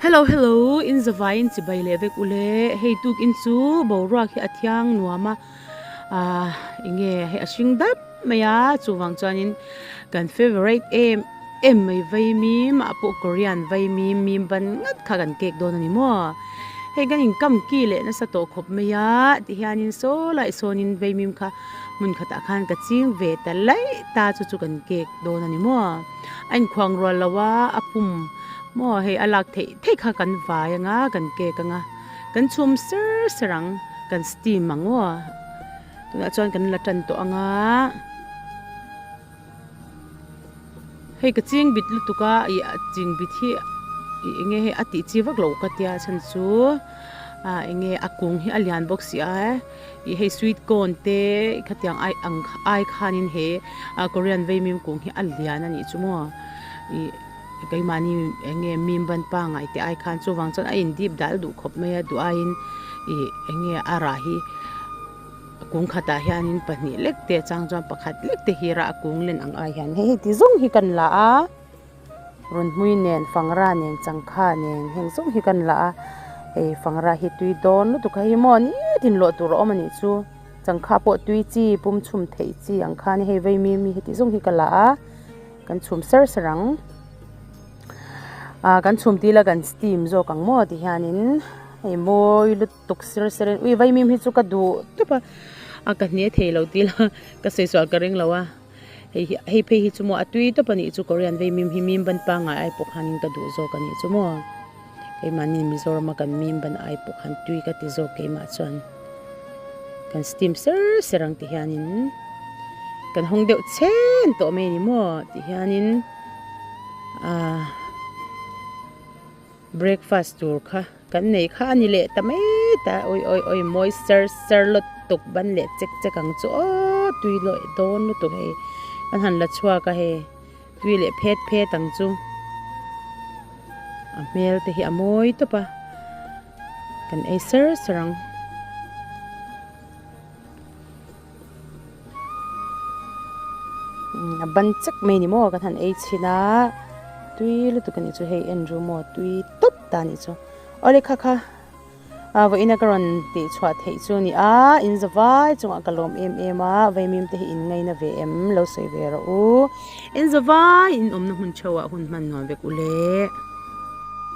Hello hello in zavaiin chibai leh vek ule hei tukin chu boruak hi a thiang nuam a ah enge hei a hring dap mai a chuvang chuanin kan favourite em em mai vaimim ah pawh korean vaimim mim ban ngat kha kan kek dawn a ni maw hei kan inkam ki leh nasa tawh khawp mai a tihianin saw lai sawnin vaimim kha hmun khatah khan ka ching ve ta laih ta chu chu kan kek dawn a ni maw a inkhuang rual lo a a pum maw hei a lak theih theih kha kan vai anga kan kek anga kan chhum ser ser ang kan steam ang aw tunah chuan kan la tan tawh anga hei ka ching bit lutuk a ih a ching bit hi ih eng nge hei a tih chi vak loh ka tia chhan chu ah eng nge a kung hi a lian bawk si a ih hei sweet corn te khatiang ai ang ai khanin he ah korean vaimim kung hi a lian a nih chu maw ih keimahni eng nge mim ban pangngai te ai khan chuvang chuan a in dip dal duh khawp mai a duh aiin ih eng nge a rah hi kung khatah hianin pahnih lek te chang chuan pakhat lek te hi rah a kung len ang ai hian hei heti zawng hi kan la a rawn hmui nen fangra nen changkha nen heng zawng hi kan la a hei fangra hi tui dawn lutuk a hei maw nitin lawh tur a awm a nih chu changkha pawh tui chi pum chhum theih chi ang khan hei vei mi mi heti zawng hi ka la a kan chhum ser ser ang ah kan chhum tila kan steam zawk ang maw ti hianin hei mawi lutuk. Tuk ser ser in ui vaimim hi chu ka duh tawp a a ka hne thei lo tih la ka sawi sual ka ring lo a hei hi hei phei hi chu maw a tui tawp a nih chu korean vaimim hi mim ban pangngai ai pawh khanin ka duh zawk a nih chu maw keimahni Mizoram a kan mim ban ai pawh khan tui ka ti zawk keimah chuan kan steam ser ser ang ti hianin kan hawng deuh chhen tawh mai a ni maw ti hianin ah. Breakfast tur kha kan nei kha a ni leh ta mai ta oi oi oi mawi ser ser lutuk ban leh chek chek ang chu aw tui lawih dawn lutuk hei kan han la chhuak a hei tui leh phet phet ang chu a hmel te hi a mawi tawp a kan ei ser ser ang. A ban chek mai ni maw kan han ei chhin a tui lutuk a nih chu hei en ru maw tui tawp ta a nih chu awle kha kha a vawiin a ka rawn tih chhuah theih chu a ni a in za vai chungah ka lawm em em a vaimim te hi in ngaina ve em lo sawi ve rawh u in za vai in awmna hmun theuhah hun hman nuam vek u le.